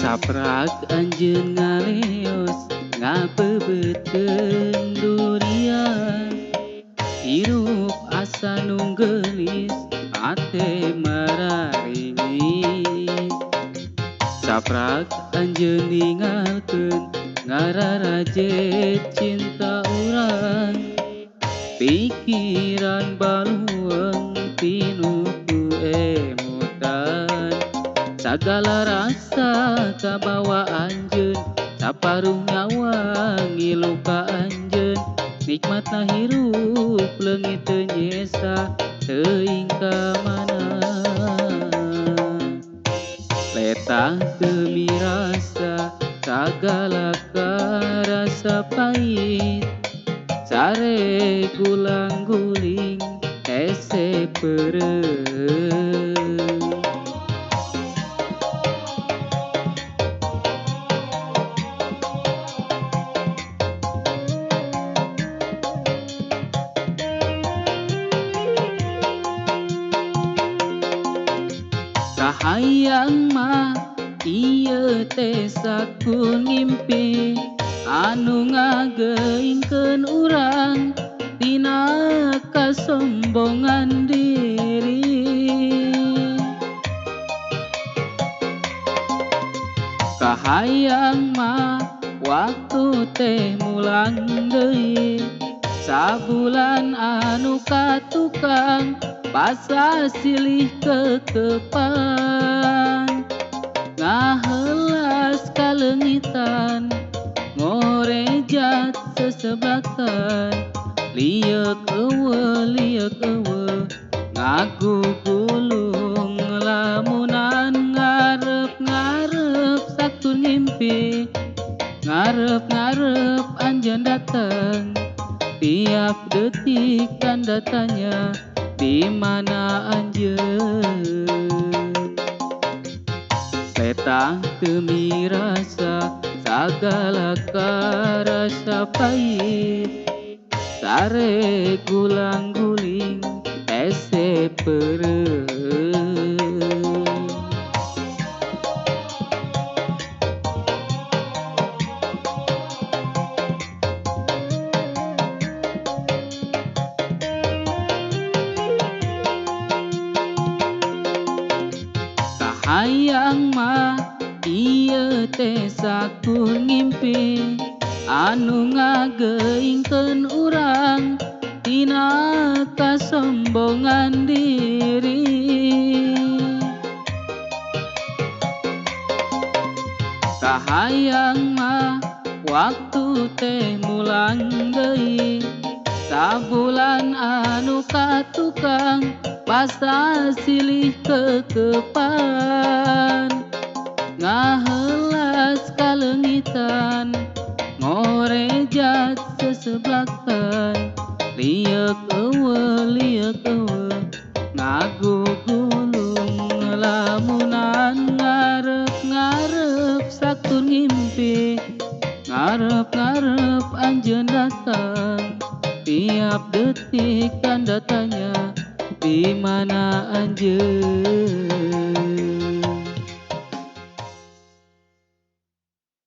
Saprak anjeun ngaleos ngabebeutkeun durian, hirup asa nu geulis ate mararingis. Saprak anjeun ningalkeun ngararajet cinta urang, pikiran balueung pinuh ku emutan. Sagala rasa kabawa anjeun, saparuh nyawa ngilu ka anjeun. Nikmatna hirup leungit teu nyesa teuing ka mana. Letah teu mirasa sagala karasa pahit, sare gulang guling hese peureum. Kahayang mah ieu teh sakur ngimpi anu ngageingkeun urang tina kasombongan diri. Kahayang mah waktu teh mulang deui, sabulan anu katukang basa silih kekepan. Ngahelas kaleungitan ngorejat seseblakan, lieuk eueuh liuk eueuh ngagugulung lamunan. Ngarep-ngarep sakur ngimpi, ngarep-ngarep anjeun dateng, tiap detik tanda tanya di mana anjeun. Letah teu mirasa sagala karasa pahit, sare gulang guling hese peureum. Kahayang mah ieu teh sakur ngimpi anu ngageingkeun urang tina kasombongan diri. Kahayang mah waktu teh mulang deui, sabulan anu katukang basa silih kekepan. Ngahelas kaleungitan ngorejat seseblakan, lieuk eueuh liuk eueuh ngagugulung lamunan. Ngarep-ngarep sakur ngimpi, ngarep-ngarep anjeun datang, tiap detik tanda tanya di mana anjeun.